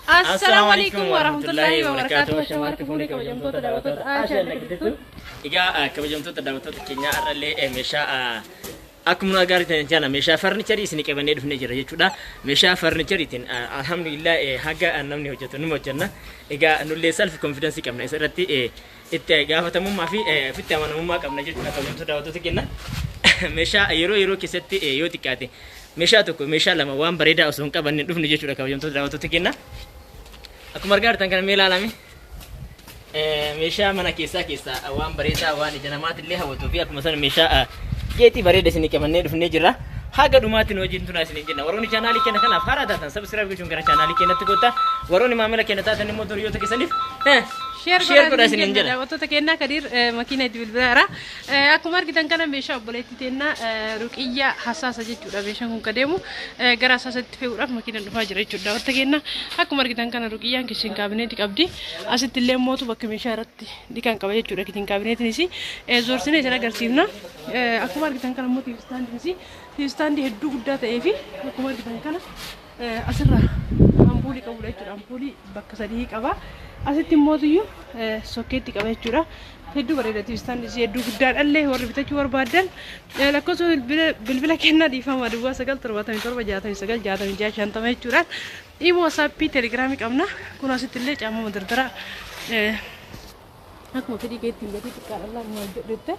Assalaamu alaikum warahmatullahi wabarakatuh. Shamarra fuunee kabajamtoota daawwattoota Aashaa Nagditu. Egaa kabajamtoota daawwattoota keenyaa, har'allee meeshaa akkuma nu agartan jana meeshaa farnicharii isin qabannee dhufnee jira jechuudha. Meeshaa farnichariitiin alhamdulillah haga namni hojjetu numa hojjenna. Egaa nullee self confidence qabna, isa irratti itti gaafatamummaa fi ofitti amanamummaa qabna jechuudha, kabajamtoota daawwattoota keenya. Meeshaa yeroo yeroo keessatti yoo xiqqaate meeshaa tokko, meeshaa lama waan bareedaa osoo hin qabanne dhufne jechuudha, kabajamtoota daawwattoota keenya. Akkuma argaa jirtan kana, mee ilaalame. Meeshaa mana keessaa keessaa waan bareedaa, waan ija namaatillee hawwatuu fi akkuma sana meeshaa geetii bareeda isinii qabannee dhufnee jirra. Haga dhumaatti nu wajjin turaa isinii jenna. Warroonni chaanaalii keenya kanaaf haaraa taatan subscribe gochuun gara chaanaalii keenyatti kottaa. Warroonni maamila keenya taatan immoo hiriyoota keessaniif share share godhaa isiniin jedha. Daawwattoota keenyaa, Kadiir makiina itti bilbilaara. Akkuma argitan kana meeshaa obboleettii teennaa Ruqiyyaa Hasaasa jechuudha. Meeshaan kun ka deemu gara Hasaasatti fe'uudhaaf makiina dhufaa jira jechuudha. Daawwattoota keenyaa, akkuma argitan kana Ruqiyyaan kitchen cabinet qabdi. Asitti illee mootu bakka meeshaa irratti dhiqan qaba jechuudha. Kitchen cabinetiinis zoorsinee isin agarsiifna. Akkuma argitan kana immoo TV standiinis TV stand hedduu guddaa ta'ee fi akkuma argitan kana asirraa ampuulii qabudha jechuudha. Ampuulii bakka sadii qaba. Asitti immoo sokkeetti qaba jechuudha. Hedduu bareeda, TV stand hedduu guddaadhallee. Warri bitachuu barbaadan lakkoofsa bilbila kennaa, dhiifama, 0977696650 jechuudhaan Imo, WhatsApp, Telegramii qabna. Kun asitti illee caamma madardaraa akkuma fedhii keettiin gatii xiqqaadhaan maal jedhette.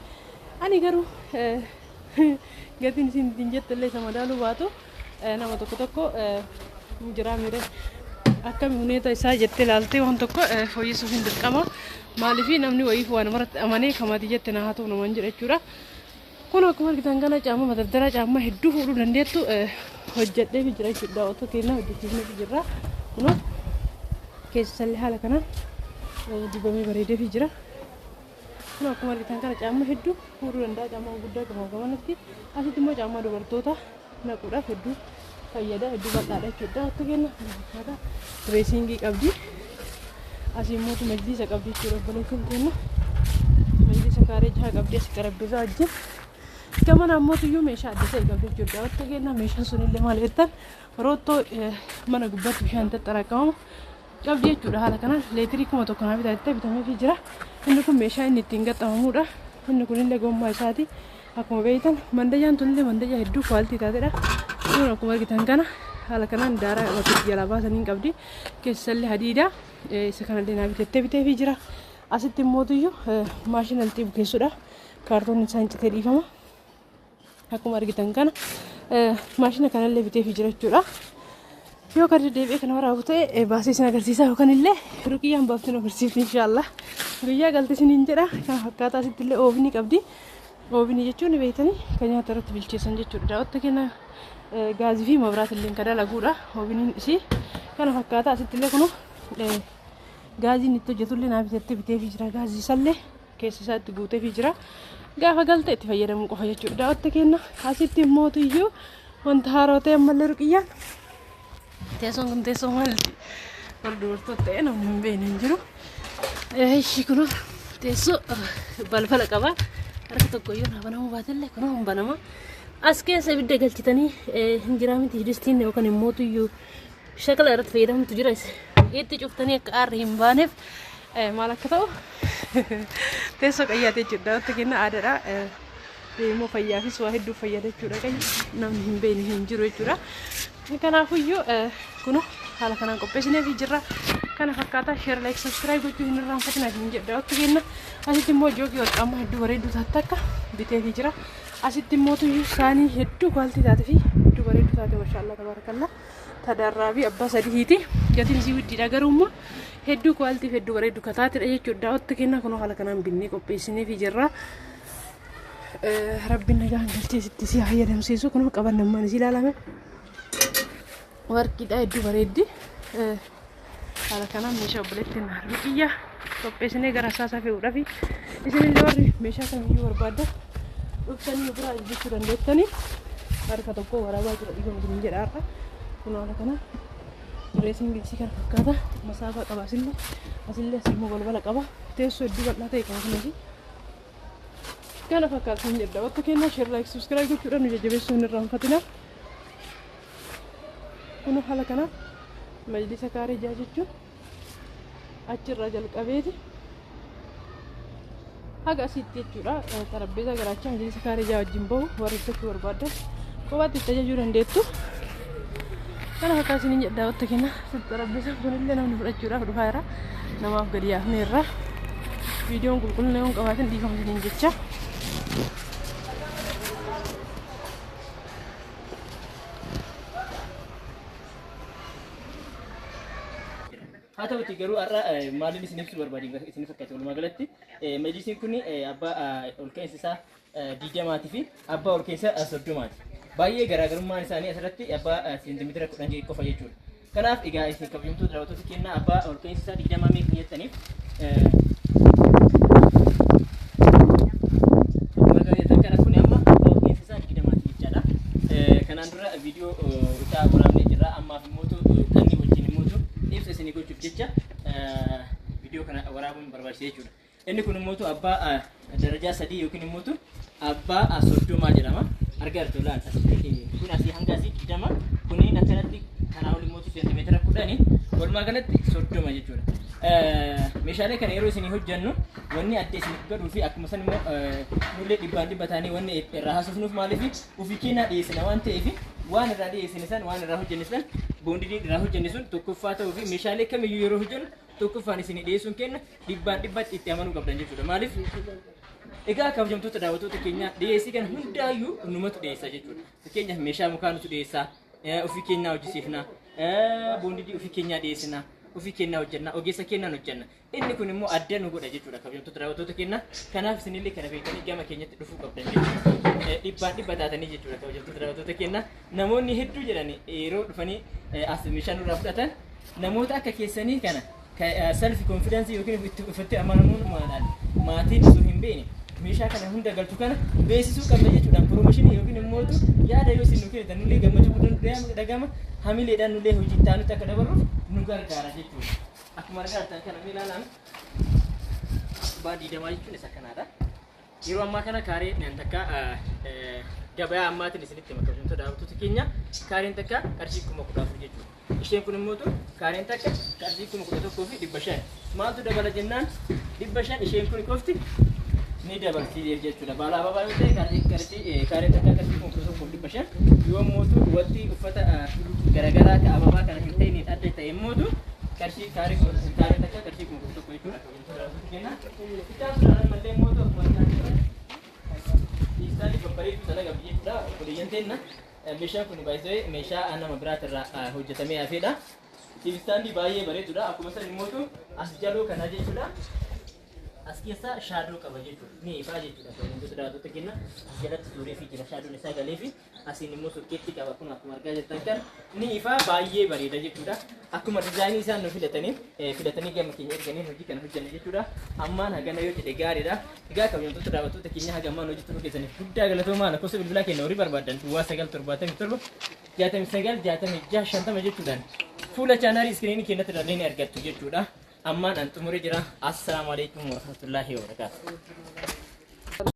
Ani garuu gatiin isin ittiin jette illee isa madaaluu baatu, nama tokko tokko jiraa miire akkami huneeta isaa jettee ilaaltee waan tokko fooyyessuuf hin dirqama. Maaliif namni wayiif waan maratti amanee kamaati jette na haa ta'u namaan jedha jechuudha. Kun akkuma argitan kana caamma madardaraa, caamma hedduu fuudhuu dandeettu hojjedhee jira jechuudha. Daawwattoota keenyaa, hojjechiifnee jirra. Kunoo keessallee haala kanaan dibamee bareedee jira. Kun akkuma argitan kana caamma hedduu fuudhuu danda'a. Caamma guddaa qaba gamanatti. Asitti immoo caamma dubartoota naquudhaaf hedduu fayyada. Hedduu bal'aadha jechuudha. Daawwattoota keenya, kana fakkaata. Dressing qabdi. Asii immoo majliisa qabdi jechuudha, obboleettiin keenya. Majliisa kaaree jaha qabdi asii xarapheezaa wajjin. Gamana ammoo iyyuu meeshaa adda ta'e qabdi jechuudha. Daawwattoota keenya, meeshaan sunillee maal jettan, roottoo mana gubbaatti bishaan itti xaraaqamamu qabdi jechuudha. Haala kanaan leetirii 1000 naa bitaa jettee bitameefii jira. Inni kun meeshaa inni ittiin gaxxamamudha. Inni kunillee gommaa isaati. Akkuma beektan mandajaan tunillee mandajaa hedduu quality taatedha. Kun akkuma argitan kana haala kanaan daaraa bakka jalaa baasanii qabdi. Keessallee hadiida isa kanallee naa bitettee biteefii jira. Asitti immootuyyuu maashina lixii bukeessudha. Kaartoonni isaan citee, dhiifama. Akkuma argitan kana maashina kanallee biteefii jira jechuudha. Yoo kan deddeebi'ee kana waraabu ta'e baasee isin agarsiisa, yookaan illee Ruqiyyaan baaftiin agarsiifti inshaallah. Guyyaa galte isiniin jedha. Kana fakkaataa asitti illee oven qabdi. Oven jechuun beektanii kan nyaata irratti bilcheessan jechuudha. Daawwatta keenya, gaazii fi mabiraat illee kan dalaguudha. Oveniin isii kana fakkaataa asitti illee kunu gaaziin itti hojjetullee naa bitattee biteefii jira. Gaazii isallee keessa isaatti guuteefii jira. Gaafa galte itti fayyadamuu qofa jechuudha. Daawwatta keenya, asitti immootuyyuu wanta haaraa ta'e ammallee Ruqiyyaan teessoon kun teessoo maalti? Warra dubartoota ta'e namni hin beekne hin jiru. Ishii kun teessoo balbala qaba. Harka tokko iyyuu naa banamuu baatellee kunoo hin banama. As keessa ibidda galchitanii hin jiraa miti, distiin yookaan immoo tuyyuu shakala irratti fayyadamtu jira. Itti cuftanii akka aarri hin baaneef maal akka ta'u teessoo qayyaate jechuudha. Daawwatta keenya, aadaadha. Immoo fayyaafis waa hedduu fayyada jechuudha. Qayyi namni hin beekne hin jiru jechuudha. Kanaafuyyuu kun haala kanaan qopheessineefii jirra. Kana fakkaataa share, like, subscribe gochuu hin irraanfatinaa hin jedhu, daawwattu keenya. Asitti immoo joogii warqaammaa hedduu bareedduu taate akka biteefii jira. Asitti immoo tuyyuu saanii hedduu quality taate fi hedduu bareedduu taate, mashaallaa tabaarakallaa. Tadarraa fi abbaa sadiiti. Gatiin isii widdiidha, garuu immoo hedduu quality fi hedduu bareedduu kataatedha jechuudha. Daawwattu keenya, kun haala kanaan binnee qopheessineefii jirra. Rabbiin nagaan galchee sitti si fayyadamsiisu. Kun qabannammaan isii ilaalame. Warqiidha, hedduu bareeddi. Haala kanaan meeshaa obboleettiin Ruqiyyaa qopheessinee gara saasaa fe'uudhaaf, isinillee warri meeshaa kamiyyuu barbaaddan dhuftanii nu biraa ajajachuu dandeettanii. Harka tokko waraabaa jira, dhiifama isiniin jedha har'a. Kun haala kana dressing isii kana fakkaata. Masaafaa qaba, asillee asillee, asii immoo balbala qaba. Teessoo hedduu bal'aa ta'e qaba kunuuti. Kana fakkaata hin jedha. Bakka kennaa share, like, subscribe gochuudhaan nu jajjabeessuu hin irraanfatina. Kun haala kana Majlisa kaaree 6 jechuun achirraa jalqabeeti haga asitti jechuudha. Xarapheezaa garaacha majlisa kaaree 6 wajjin bahu warri bitachuu barbaadan kophaatti itti ajajuu dandeettu. Kana fakkaata isiniin jedha daawwatta keenya. Xarapheezaan kunillee namni fudhachuudhaaf dhufaa jira. Namaaf gadi yaafneerra. Viidiyoon qulqullina yoo hin qabaatin dhiifama isiniin jecha. Haa ta'uti garuu har'a maaliin isin ibsuu barbaade isin fakkaate walumaa galatti majlisiin kun abbaa ol ka'iinsa isaa 20 fi abbaa ol ka'iinsa 30ti. Baay'ee garaagarummaan isaanii asirratti abbaa seentimeetira 10 qofa jechuudha. Kanaaf egaa isin kabajamtoota daawwattoota kennaa abbaa ol ka'iinsa isaa 20 meeqa jettaniif akkuma kana kun amma abbaa ol ka'iinsa isaa 20ti jechaadha. Kanaan dura viidiyoo isaa waraabnee jirra. Ammaaf immoo kanni wajjin immoo ibsa isinii gochuuf jecha viidiyoo kana waraabuun barbaachise jechuudha. Inni kun immoo abbaa darajaa 3 yookiin immoo abbaa 30 jedhama. Argaa jirtu laal kun asii hanga asii 20 kuniin akkanatti kanaa ol immoo seentimeetira 10 walumaa galatti 30 jechuudha. Meeshaalee kana yeroo isinii hojjennu wanni adda isiniif godhuu fi akkuma san immoo nullee dhibbaan dhibba taanee wanni irraa haasofnuuf maaliif ofii keenyaa dhiyeessina waan ta'eef waan irraa dhiyeessine san waan irraa hojjenne san boondii irraa hojjenne sun tokkoffaa ta'uu fi meeshaalee kamiyyuu yeroo hojjennu tokkoffaan isinii dhiyeessuun kenna dhibbaan dhibbatti itti amanuu qabdan jechuudha. Maaliif egaa kabajamtoota daawwattoota keenya dhiyeessii kana hundaayyuu numatu dhiyeessa jechuudha. Fakkeenyaaf meeshaa mukaa nutu dhiyeessa, ofii keenyaa hojjisiifna, boondii ofii keenyaa dhiyeessina, ofii keenyaa hojjenna, ogeessa keenyaan hojjenna. Inni kun immoo adda nu godha jechuudha kabajamtoota daawwattoota keenya. Kanaaf isinillee kana beektanii gama keenyatti dhufuu qabdan jechuudha. Dhibbaan dhibba taatanii jechuudha kabajamtoota daawwattoota keenya. Namoonni hedduu jedhan yeroo dhufanii as meeshaa nurraa fudhatan namoota akka keessanii kana self confidence yookiin ofitti amanamummaadhaan maatiin osoo hin beekne meeshaa kana hunda galchu kana beeksisuu qabna jechuudhaan promotion yookiin immoo yaada yoo isin nu kennitan nullee gammachuu guddaan dhagama hamileedhaan nullee hojii itti aanutti akka dabarruuf nu gargaara jechuudha. Akkuma argaa jirtan kana mee ilaalaan abbaa 20 jechuun isa kanaadha. Yeroo ammaa kana kaaree takka gabayaa ammaatiin isinitti hima kabajamtoota daawwattoota keenya kaareen takka qarshii 14,000 jechuudha. Isheen kun immoo kaareen takka qarshii 11,500. Maaltu dabala jennaan 500 isheen kun qofti ni dabalti jechuudha. Baala ababaa yoo ta'e qarshii kaareen takka qarshii 11,500 yoo immoo wanti uffata garaagaraa ka ababaa kana hin ta'iniin adda ta'e immoo qarshii kaareen takka qarshii 11,000 jechuudha. Itti aansuudhaan ammallee immoo akkuma Istaandii babbareedduu sana qabdi jechuudha. Obboleeyyan teenna. Meeshaan kun baay'isee meeshaa nama biraatirraa hojjetamee hafedha. Istaandii baay'ee bareedudha. Akkuma san immoo as jaloo kana jechuudha. As keessa shaadoo qaba jechuudha. Ni ifaa jechuudha. Wantoota daawwattoota kenna. As jalatti suuree fi jira shaadoon isaa galee fi asiin immoo sokkeetti qaba. Kun akkuma argaa jirtan kan ni ifaa baay'ee bareeda jechuudha. Akkuma diizaayinii isaan nu filatanii gama keenya erganii hojii kana hojjanne jechuudha. Ammaan hagana yoo jedhe gaariidha. Egaa kabajamtoota daawwattoota keenya haga ammaan hojii turuu keessaniif guddaa galatoomaa. Lakkoofsa bilbilaa keenya horii barbaadan duwwaa 9 77 69 66 50 jechuudhaan fuula chaanaalii iskiriinii keenyatti illee ni argattu jechuudha. Ammaan an xumuree jira. Assalaamu alaikum warahmatullaahi wabarakaatuh.